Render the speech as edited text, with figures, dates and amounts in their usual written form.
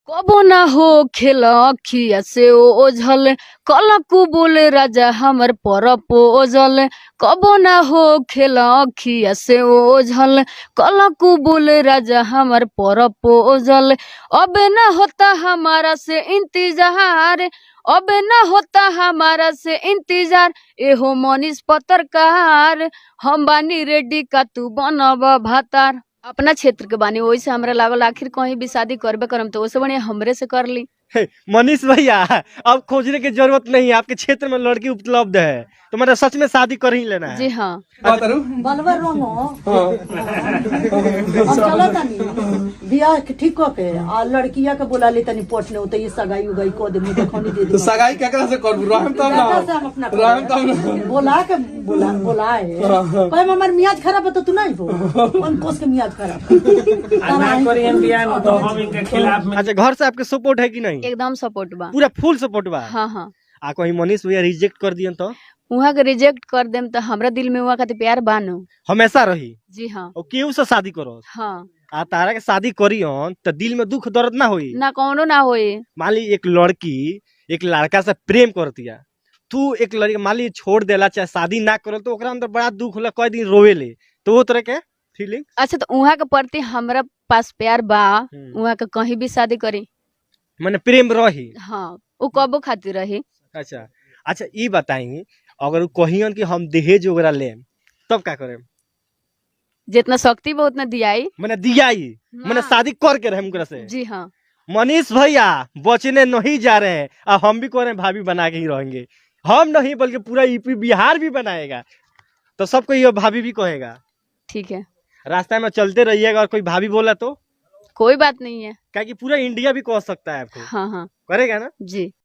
कबो ना हो खेल अखिया से ओझल, कल कुबुल राजा हमर पर पोजल। कबो ना हो खेल अखिया से ओझल, कल कुबुल राजा हमर पर पोजल। अब ना होता हमारा से इंतजार, अब ना होता हमारा से इंतजार, एहो मनीष पत्रकार, हम बानी रेडी का तू बनब भातार। अपना क्षेत्र के बानी, ओहि से हमरा लागल आखिर कहीं भी शादी करबे करम तो ओसे बढ़िया हमरे से कर ली। मनीष भैया, अब खोजने की जरूरत नहीं है, आपके क्षेत्र में लड़की उपलब्ध है, तो मतलब सच में शादी कर ही लेना है। जी हाँ। बलवा रंगो हम चला तनी बियाह के ठीक क के आ लड़किया के बोला ले तनी पटने होते, ये सगाई उगाई क दे, मुंह देखौनी दे तो दे। सगाई केकरा से करबू? रहम तब ना। बेटा से हम अपना रहम तब ना। बोला के बोला बोलाए कहे हमार मियाज खराब है तो तू नहीं बो हम कोस के मियाज खराब आ ना करी हम बियाह में तो हम इनके खिलाफ में। अच्छा, घर से आपके सपोर्ट है कि नहीं? एकदम सपोर्ट बा। पूरा फुल सपोर्ट बा? हाँ हाँ। आ कहीं मनीष भैया रिजेक्ट कर दियन तो? उहाँ के रिजेक्ट कर देम तो हमरा दिल में उहाँ खातिर प्यार बानो। हमेशा रही? जी हाँ। और केहू से शादी करो? हाँ। आ तारा के शादी करियन तो दिल में दुख दर्द ना होई? ना, कौनो ना होई। मान ली एक लड़की एक लड़का से प्रेम करतिया, तू एक लड़की मान ली छोड़ देला चाहे शादी ना करो तो ओकरा अंदर बड़ा दुख होला, कई दिन रोवेले, तो वो तरह के फीलिंग? अच्छा, तो उहाँ के प्रति हमरा पास प्यार बा, उहाँ के कहीं भी शादी करी। माने प्रेम रही? हाँ, उ कबो खातिर रही। अच्छा अच्छा, ई बताई, अगर उ कहियन कि हम दहेज वगैरह लेम तब का करेम? जितना शक्ति बा उतना दियाई। माने दियाई, माने शादी करके रहे ओकरा से? जी हाँ। मनीष भैया बचने नहीं जा रहे हैं, अब हम भी कह रहे हैं भाभी बना के ही रहेंगे, हम नहीं बल्कि पूरा यूपी बिहार भी बनाएगा, तो सबको ये भाभी भी कहेगा। ठीक है। रास्ता में चलते रहिएगा और कोई भाभी बोला तो कोई बात नहीं है, क्या कि पूरा इंडिया भी कह सकता है आपको। हाँ हाँ। करेगा ना? जी।